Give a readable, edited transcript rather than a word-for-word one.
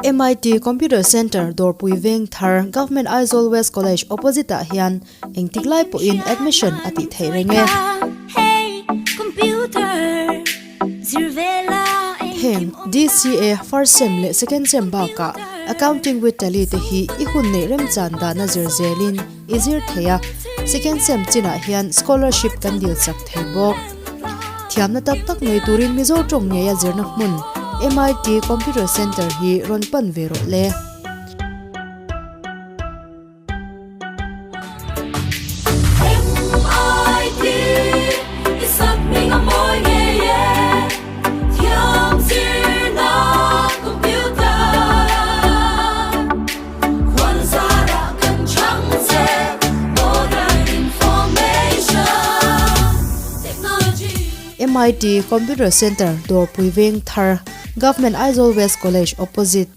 MIT Computer Centre Dawrpui Veng Thar Government Aizawl West College opposite ah hian engtik lai pawhin admission a tih theih reng e. Heng DCA first sem leh second sem bakah Accounting with Tally te hi i hun neih remchan dahna zir zelin i zir thei a, second sem chinah hian scholarship kan dil chak thei bawk. Thiamna tak tak nei turin Mizo tawng ngeia zirna hmun MIT Computer Centre hi rawn pan ve rawh le. MIT i sak hming a mawi ngei e, thiam zirna computer. MIT Computer Centre, Dawrpui Veng Thar, Government Aizawl West College Opposite.